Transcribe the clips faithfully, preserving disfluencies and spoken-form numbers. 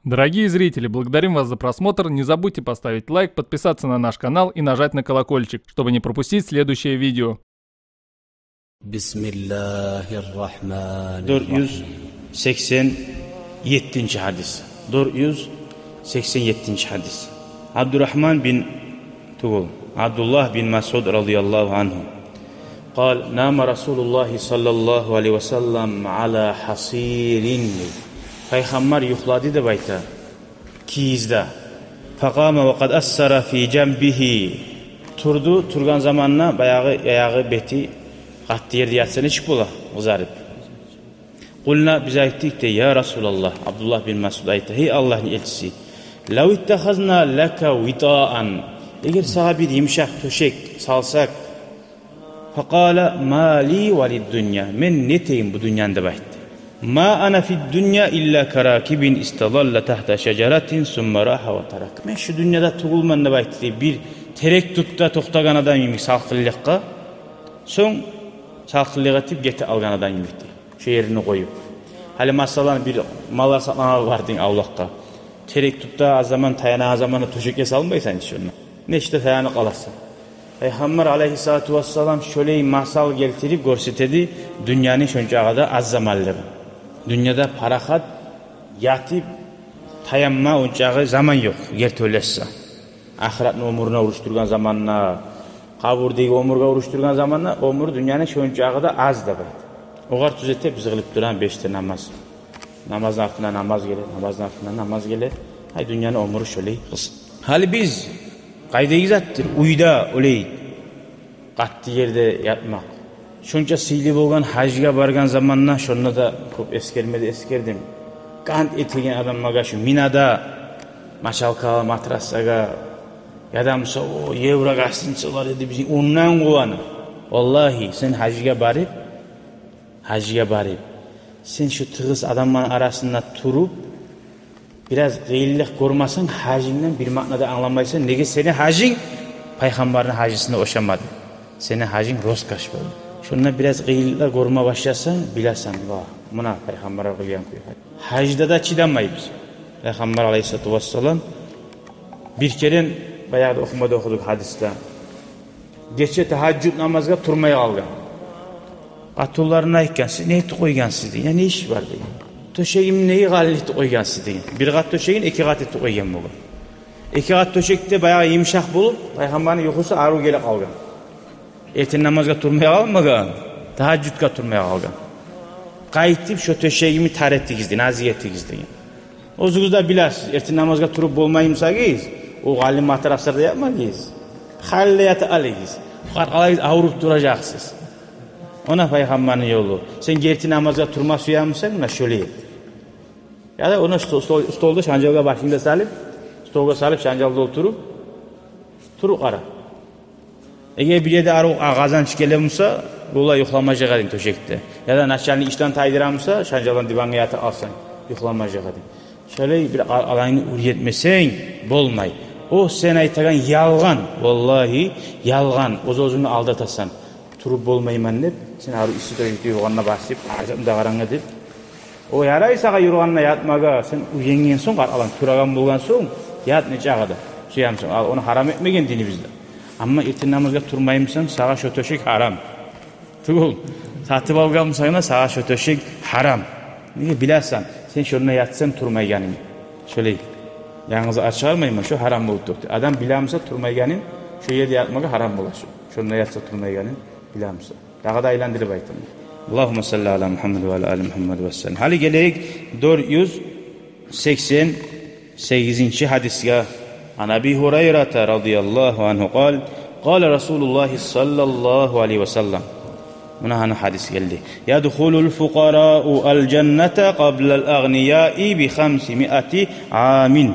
Дорогие зрители, благодарим вас за просмотр. Не забудьте поставить лайк, подписаться на наш канал и нажать на колокольчик, чтобы не пропустить следующее видео. Бисмиллагьир рагьманир рагьим. Дёрт юз сексен еттинчи гьадис. Дёрт юз сексен еттинчи гьадис. Абдурагьман бин, тюгюл, Абдуллагь бин Масъуд радияллагьу ангьу. Къал: нама Расулуллагьи саллаллагьу алайгьи ва саллам ала гьасирин. Пайхаммар юхлады деп айта кийизде. Факъама ва къад ассара фи жанбигьи. Турду, тургъан заманда баягъы аягъы, бети къатты ерде ятса нечик бола? Къызарып. Къулна, биз айтдыкъ дей, я Расулаллагь, Абдуллагь бин Масъуд айта, гьей Аллагьны элчиси, лав иттахазна лака витаан, эгер сагъа бир йымышакъ тёшек салсакъ, факъала: ма ли ва лид-дунья, мен не этейим бу дюньяны, деп айтды. Ма ана фид-дунья илла каракибин истазалла тагьта шажаратин сумма рагьа ва тарак. Мен шу дюньяда тюгюлмен, деп айтды, бир терек тюпде токътагъан адам йимик салкъынлыкъгъа, сонг салкъынлыкъ этип гете алгъан адам йимик дей, шу ерин къоюп. Гьали масала, бир маллар сакъламагъа бардынг авлакъгъа. Терек тюпде аз заман таянагъан заманда тёшек ясалмайсан чы онда. Нечик де таянып къаласан. Пайхаммар алайгьиссалату вассалам шолай масал гелтирип гёрсетеди дюньяны шончакъы да аз заманлыгъын. Дюньяда парахат ятып таянма ончакъы заман ёкъ, герти ойлашса. Ахыратны оьмюрюне урушдургъан заманда, къабурдагъы оьмюрге урушдургъан заманда, оьмюр дюньяны шончакъы да аз деп айта. Огъар тюзете биз къылып турагъан беш де намаз. Намазны артындан намаз геле, намазны артындан намаз геле. Гьай, дюньяны оьмюрю шолай къысгъа. Гьали биз къайдагъы затдыр, уьйде олай къатты ерде ятмакъ. Шонча сыйлы болгъан гьажгъа баргъан заманда, шонда да кёп эсгерме де эсгердим. Къант этеген адамлагъа шу Минада мочалкалы матраслагъа, яда буса о евро гостиницалар эди бизин, ондан къуванып. Валлагьи, сен гьажгъа барып, гьажгъа барып, сен шу тыгъыс адамланы арасында туруп, бираз къыйынлыкъ гёрмесенг, гьажынгдан бир маъна да англамайсан. Неге, сени гьажынг пайхаммарны гьажысына ошамады. Сени гьажынг роскошь болду. Шонда бираз къыйынлыкъ гёрме башласанг, билесен, ва, муна пайхаммар къылгъан кюй гьаж. Гьажда да чыдамайбыз. Пайхаммар алайгьиссалату вассалам бир керен, баягъы да охумада охудукъ гьадисде, гече тагьажжуд намазгъа турмай къалгъан. Къатынларына айтгъан: сиз не этип къойгъансыз деген, я не иш бар деген. Тёшегимни неге къалын этип къойгъансыз деген. Бир къат тёшегин эки къат этип къойгъан болгъан. Эки къат тёшек де баягъы йымышакъ болуп, пайхаммарны юхусу арив геле къалгъан. Эртен намазгъа турмай къалмагъан, тагьажжудгъа турмай къалгъан. Къайтып шо тёшегимни тар этигиз деген, азыкъ этигиз деген. Оьзюгюз де билесиз, эртен намазгъа туруп болмай бусагъыз, о къалын матрасларда ятмагъыз. Халиле ята алыгъыз. Къаркъарагъыз авруп туражакъсыз. Она пайхаммарны ёлу. Сен герти намазгъа турма сюе бусанг, муна шолай эт. Яда она стол-, стол-, столда шанжалгъа башынгны салып, столгъа салып, шанжалда олтуруп, туруп къара. Эгер бир ерде арив къазанч геле буса, олай юхламажакъ эдинг тёшекде. Яда начальник ишден тайдыра буса, шанжалдан дивангъа ятып алсанг, юхламажакъ эдинг. Шолай бир къа-, къаркъарангны уьйретмесенг болмай. О сен айтагъан ялгъан, валлагьи, ялгъан. Оьз-оьзюнгню алдатасан. Туруп болмайман деп, сен арив исси тёшекде юргъангъа басып, ажап да къарангъа деп. О ярай сагъа юргъангъа ятмагъа, сен уьйренген сонг, къаркъараланг турагъан болгъан сонг, ят нечакъы да. Сюе бусанг, ал, ону гьарам этмеген динибизде. Амма эртен намазгъа турмай бусанг, сагъа шо тёшек гьарам. Тюгюл, сатып алгъан бусанг да, сагъа шо тёшек гьарам. Неге, билесен сен шонда ятсанг турмайгъанынг. Шолай. Янгыз ат чыгъармайман, шо гьарам болуп токътай. Адам биле буса турмайгъанын, шо ерде ятмагъа гьарам бола шо. Шонда ятса турмайгъанын биле буса. Дагъы да айландырып айтаман. Аллагьумма салли ала Мухаммад ва ала али Мухаммад ва саллим. Гьали гелейик дёрт юз сексен сегизинчи гьадисге. Ан Аби Гьурайрата радияллагьу ангьу къал: къала Расулуллагьи саллаллагьу алайгьи ва саллам. Муна гьана гьадис гелди. Ядхулул фукъарау ал-жанната къаблал агънияи би хамсимиати амин.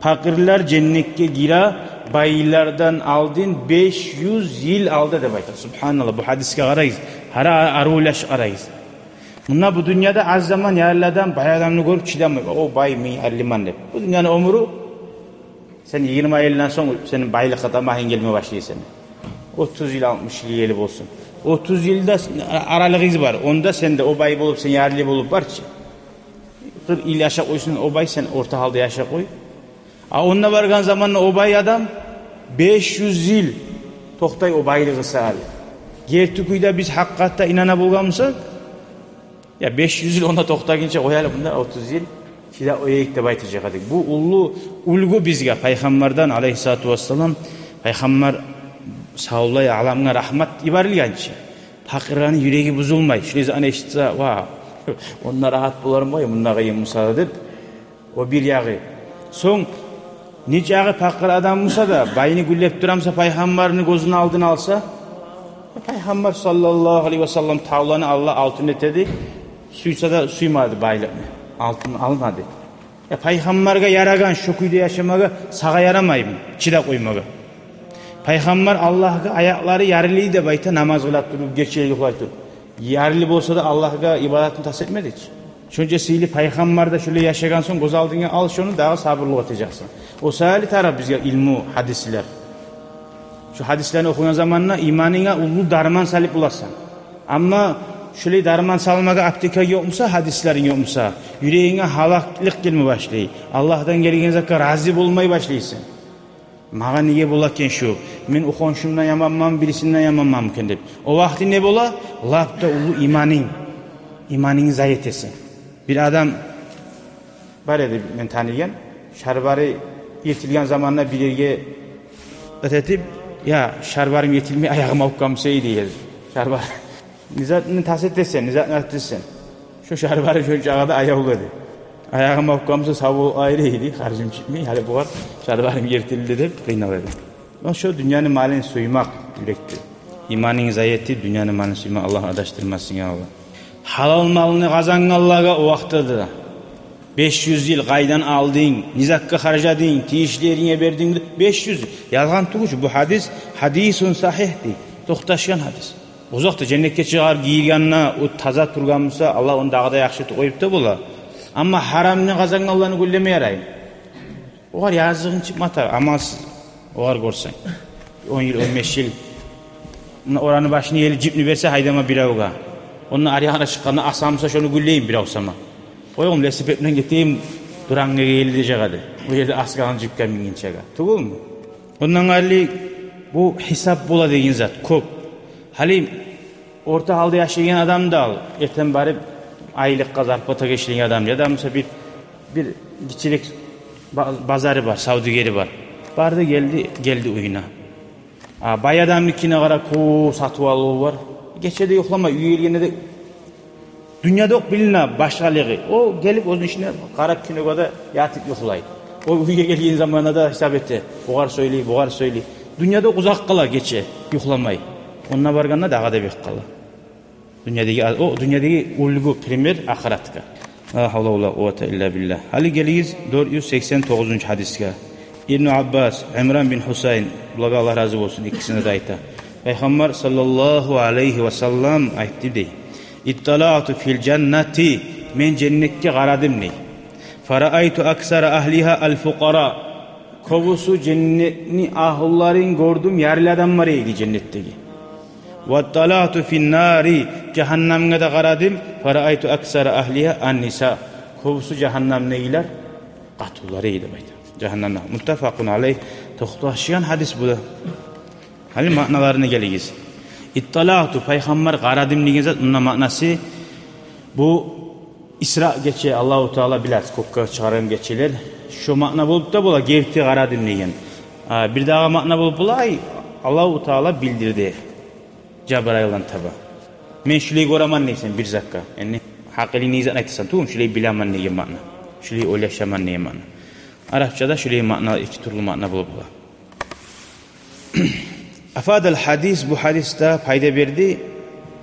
Пакъырлар женнетге гире байлардан алдын беш юз йыл алда деп айта. Субгьаналлагь, бу гьадисге къарагъыз. Гьара, ары ойлашып къарагъыз. Мунда бу дюньяда аз заман ярлы адам бай адамны гёрюп чыдамай. О бай, мен ярлыман деп. Бу дюньяны оьмюрю, сен йигирма йылдан сонг сени байлыкъгъа тамагьынг гелме башлай сени. Отуз йыл, алтмыш йыл гелип болсун. Отуз йылда аралыгъыгъыз бар. Онда сен де о бай болуп, сен ярлы болуп бар чы. Къыркъ йыл яшап къойсун о бай, сен орта гьалда яшап къой. А онда баргъан заманда о бай адам беш юз йыл токътай о байлыгъы саялы. Герти кюйде биз гьакъыкъатда инана болгъан бусакъ, я беш юз йыл онда токътагъынча къояйыкъ, мунда отуз йыл чыдап къояйыкъ деп айтажакъ эдик. Бу уллу уьлгю бизге Пайхаммардан, алайгьиссалату вассалам, Пайхаммар савлай аламгъа рагьмат йиберилгенче, пакъырланы юреги бузулмай. Шулай затны эшитсе, ва, онда рагьат болармы, мунда къыйын буса да деп. О бир ягъы. Сонг, нечакъы пакъыр адам буса да, байны гюллеп тура буса, Пайхаммарны гёзюню алдына алса, Пайхаммар саллаллагьу алайгьи васаллам тавланы Аллагь алтын этеди, сюйсе де сюймеди байлыкъны, алтын алмады. Я Пайхаммаргъа ярагъан шо кюйде яшамагъа сагъа ярамаймы, чыдап къоймагъа? Пайхаммар Аллагьгъа аякълары ярлы деп айта, намаз къыла туруп, гече юхлай туруп. Ярлы болса да, Аллагьгъа ибадатын тас этмеди чи. Шонча сыйлы Пайхаммар да шолай яшагъан сонг, гёз алдынга ал шону, дагъы сабурлукъ этежексен. О саялы тарыкъ бизге илму, гьадислер. Шо гьадислени охуйгъан заманда иманынга уллу дарман салып боласан. Амма шолай дарман салмагъа аптеканг ёкъ буса, гьадислеринг ёкъ буса, юрегинге гьалаклыкъ гелме башлай. Аллагьдан гелген затгъа рази болмай башлайсан. Магъа неге бола экен шу? Мен о хоншумдан яманманмы, бирисинден яманманмы экен деп. О вакъти не бола? Лап да уллу иманынг, иманынг зая этесен. Бир адам бар эди мен таныйгъан, шарбары йыртылгъан заманда бир ерге этип: «Я, шарбарым йыртылмай, аягъым авукъгъан буса эди», — дей эди. Шарбар... Не затны тас этесен, не затны артасен? Шо шарбары шончакъы да аявлу эди. Аягъым авукъгъан буса, сав болуп къояр эди, харжым чыкъмай, гьали бугъар шарбарым йыртылды деп къыйнала эди. Муна шо дюньяны малын сюймек юрекде. Иманынг зая этип, дюньяны малын сюймек, Аллагь адашдырмасын, я Аллагь. Гьалал малны къазангъанлагъа о вакътиде де беш юз йыл къайдан алдынг, не затгъа харжадынг, тийишли еринге бердинг деп, беш юз йыл. Ялгъан тюгюл чю, бу гьадис, гьадисун сагьигь дей, токъташгъан гьадис. Озокъда, женнетге чыгъар, гиргенде о таза тургъан буса, Аллагь ону дагъы да яхшы этип къоюп да бола. Амма гьарамны къазангъанланы гюллеме яраймы? Огъар языгъынг чыкъмай тар, амалсыз. Огъар гёрсенг, он йыл, он беш йыл, муна, ораны башына гелип жипни берсе гьайдама биревге, ондан ари ягъына чыкъгъанда асама буса, шону гюллейим бирев сама. Къой, ону велосипед булан гетейим, Турангъа гележек эди. О ерде асгъан жипге мингинчеге. Тюгюлмю? Ондан къайры бу гьисап бола деген зат кёп. Гьали орта гьалда яшайгъан адам да ал, эртен барып айлыкъгъа, зарплатагъа ишлейген адам, яда буса бир, бир гиччирек ба-, базары бар, савдюгери бар. Барды, гелди, гелди уьюне. А бай адамныкине къара, кёп сатып алыву бар. Гече де юхламай, уьйге гелгенде де дюньяда ёкъ билине башгъалыгъы. О гелип оьзюню ишине, къарап кинога да ятып юхлай. О уьйге гелген заманда да гьисап эте. Огъар сёйлей, бугъар сёйлей. Дюньяда узакъ къала гече, юхламай. Онда баргъанда дагъы да бек къала. Дюньядагъы, о дюньядагъы уьлгю, пример ахыратгъа. Ла гьавла ва ла къуввата илла биллагь. Гьали гелигиз дёрт юз сексен тогъузунчу гьадисге. Ибну Аббас, Имран бин Гьусайн, булагъа Аллагь рази болсун, экисине де, айта: Пайхаммар саллаллагьу алайгьи васаллам айтды дей: «Итталаъту фил жаннати, мен женнетге къарадым», — дей. «Фараайту аксара агьлигьа ал-фукъара. Кёбюсю женнетни агьлуларын гёрдюм, ярлы адам бар эди женнетдеги. Ватталаъту фин-нари, жагьаннамгъа да къарадым, фараайту аксара агьлигьа ан-ниса. Кёбюсю жагьаннамдагъылар къатынлар эди», — деп айта. Жагьаннамда. Муттафакъун алайгь, токъташгъан гьадис бу да. Гьали маъналарына гелигиз. «Итталаъту», Пайхаммар «къарадым» деген зат, мунда маънасы бу Исра гече Аллагьу Таала билат кёкге чыгъаргъан гечелер. Шо маъна болуп да бола, герти къарадым деген. А, бир дагъы маъна болуп бола, ай, Аллагьу Таала билдирди Жабрайылдан таба. Мен шулай гёремен дейсен бир затгъа. Яни, гьакъылынг не затны айтасан, тюгюлмю, шулай билемен деген маъна. Шулай ойлашаман деген маъна. Арапчада шулай маъна, эки тюрлю маъна болуп бола. Афадал гьадис, бу гьадис де пайда берди,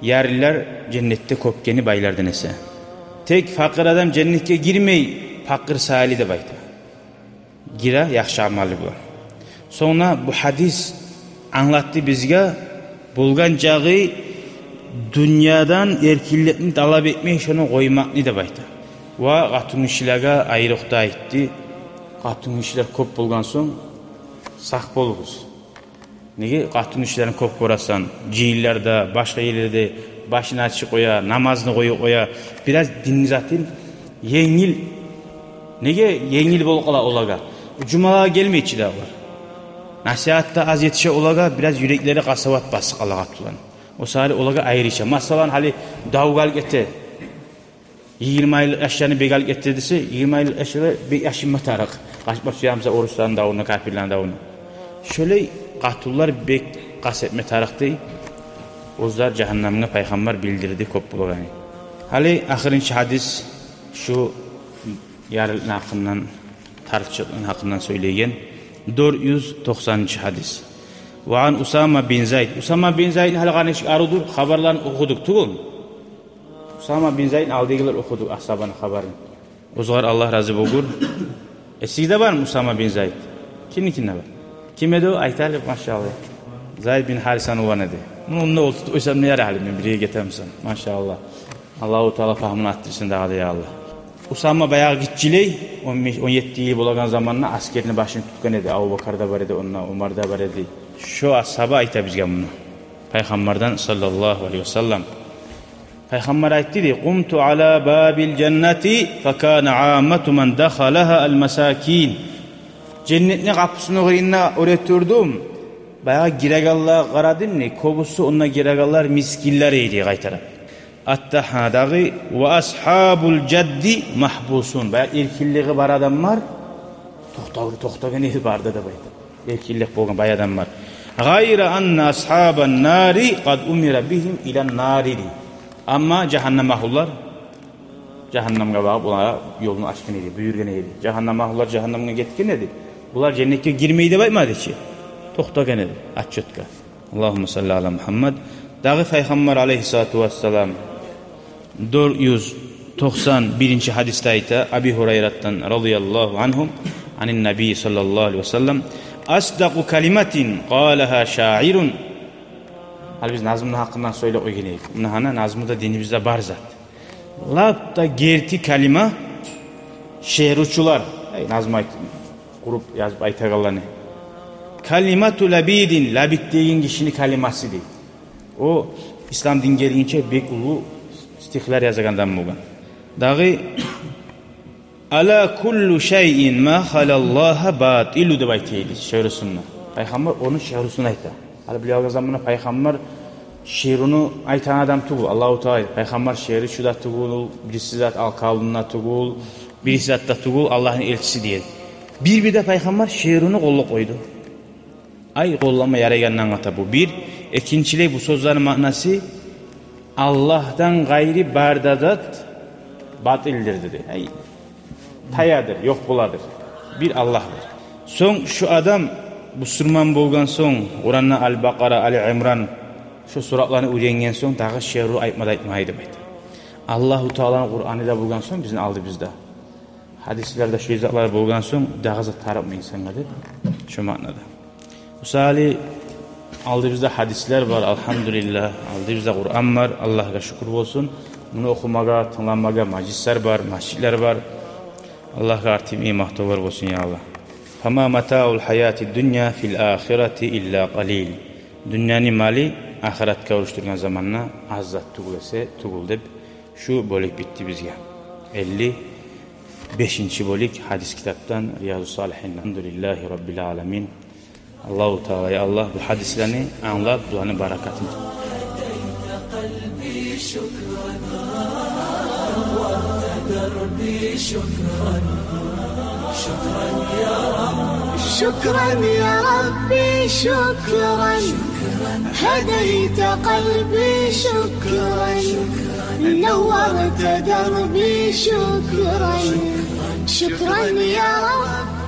ярлылар женнетде кёп экени байлардан эсе. Тек пакъыр адам женнетге гирмей, пакъыр саялы деп айта. Гире яхшы амалы булан. Сонг да бу гьадис англатды бизге, болгъан чакъы дюньядан эркинликни талап этмей, шону къоймакъны деп айта. Ва къатынгишилеге айрокъда айтды. Къатынгишилер кёп болгъан сонг, сакъ болугъуз. Неге, къатынгишилени кёп гёресен, жыйынларда, башгъа ерлерде башын ачып къоя, намазны къоюп къоя. Бираз динни затын Енгил. Неге енгил болуп къала олагъа? Жумалагъа гелмей чи дагъы олар. Насигьат да аз етише олагъа, бираз юреклери къасават басып къала къатынланы. О саялы олагъа айрыча. Масала, гьали давгъа алып гете. Йигирма йыл яшланы бек алып гете десе, йигирма йыл яшлар бек яшынма тарыкъ. Къачма сюе буса орусланы давуна, капирлени давуна. Шолай къатынлар бек къаст этме тарыкъ дей. Оьзлер жагьаннамгъа Пайхаммар билдирди кёп болагъанны. Гьали ахырынчы гьадис, шу ярлыкъны гьакъындан, тарчыкъны гьакъындан сёйлейген, дёрт юз токъсанынчы гьадис. Ва ан Усама бин Зайд. Усама бин Зайдны гьали къарнашыкъ арудур, хабарларын охудукъ тюгюлмю? Усама бин Зайдны алдагъылар охуду асгьабаны хабарын. Огъар Аллагь рази болгъур. Эсигизде бармы Усама бин Зайд? Кимникинде бар? Ким эди о? Айталы, машаллагь. Зайд бин Гьарисаны уланы эди. Муну онда олтуртуп къойсам не ярай гьали, мен бир ерге гетемисем. Машаллагь. Аллагьу Таала пагьмун артдырсын дагъы да, я Аллагь. Усама баягъы гиччилей, он беш, он етти йыл болагъан заманда аскерни башын тутгъан эди. Абубакар да бар эди онда, Умар да бар эди. Шо асгьаба айта бизге муну. Пайхаммардан саллаллагьу алайгьи ва саллам. Пайхаммар айтды дей: «Къумту ала бабил жаннати факана аммату ман дахалагьа ал-масакин». Женнетни къапусуну къырыйында оьре турдум. Баягъы гирегенлеге къарадым дей, кёбюсю онда гирегенлер мискинлер эди, къайтарып. Аттагьадагъы: «Ва асгьабул жадди магьбусун». Баягъы эркинлиги бар адамлар токъта-, токътагъан эди барда деп айта. Эркинлик болгъан бай адамлар. «Гъайра анна асгьабан нари къад умира бигьим илан нари», – дей. Амма жагьаннам агьлулар жагьаннамгъа багъып, олагъа ёлну ачгъан эди, буюргъан эди. Жагьаннам агьлулар жагьаннамгъа гетген эди. Булар женнетге гирмей деп айтмады чы. Токътагъан эди отчётгъа. Аллагьумма салли ала Мугьаммад. Дагъы Пайхаммар алайгьиссалату вассалам дёрт юз токъсан биринчи гьадисде айта, Аби Гьурайратдан радияллагьу ангьу, анин Наби саллаллагьу алайгьи ва саллам: «Асдакъу калиматин къалагьа шаирун». Гьали биз назмуну гьакъындан сёйлеп къойгъан эдик. Муна гьана назму да динибизде бар зат. Лап да герти калима шиъручулар, эй, назму айт-, къуруп язып айтагъанланы. «Калимату Лабидин», Лабид деген гишини калимасы дей. О ислам дин гелгинче бек уллу стихлер язагъан адам болгъан. Дагъы: «Ала куллу шайин ма халаллагьа батилу», – деп айта эди шиърусунда. Пайхаммар ону шиърусун айта. Гьали билеген заманда Пайхаммар шиъруну айтагъан адам тюгюл, Аллагьу Таала. Пайхаммар шиъручу да тюгюл, бириси зат алкавлу да тюгюл, бириси зат да тюгюл, Аллагьны элчиси дей эди. Бир-бирде Пайхаммар шиъруну къоллап къойду. Ай, къоллама ярайгъанны англата бу бир. Экинчилей, бу сёзлени маънасы: Аллагьдан къайры бары да зат батилдир деди. Ай, таядыр, ёкъ боладыр. Бир Аллагь бар. Сонг шу адам бусурман болгъан сонг, Къуранда Ал-Бакъара, Али Имран, шу суратланы уьйренген сонг, дагъы шиъру айтма да айтмай деп айта. Аллагьу Тааланы Къураны да болгъан сонг бизин алдыбызда, гьадислерде шу затлар болгъан сонг, дагъы зат тарыкъмы инсангъа деп, шу маънада. Мисали, алдыбызда гьадислер бар, алгьамдулиллагь, алдыбызда Къуран бар, Аллагьгъа шюкюр болсун. Муну охумагъа, тынгламагъа мажлислер бар, межитлер бар. Аллагьгъа артыкъ макътавлар болсун, я Аллагь. «Фама матаъул гьаяти ддунья фил ахирати илла къалил». Дюньяны малы ахыратгъа урушдургъан заманда аз зат тюгюл эсе тюгюл деп, шу бёлюк битди бизге. Элли бешинчи бёлюк гьадис китапдан, Риязу Салигьин. Алгьамдулиллагьи раббил аламин. Аллагьу Таала, я Аллагь, бу гьадислени англап, буланы баракатын. شكرا يا ربي، شكرا. هديت قلبي، شكرا. نورت دربي، شكرا. شكرا يا رب.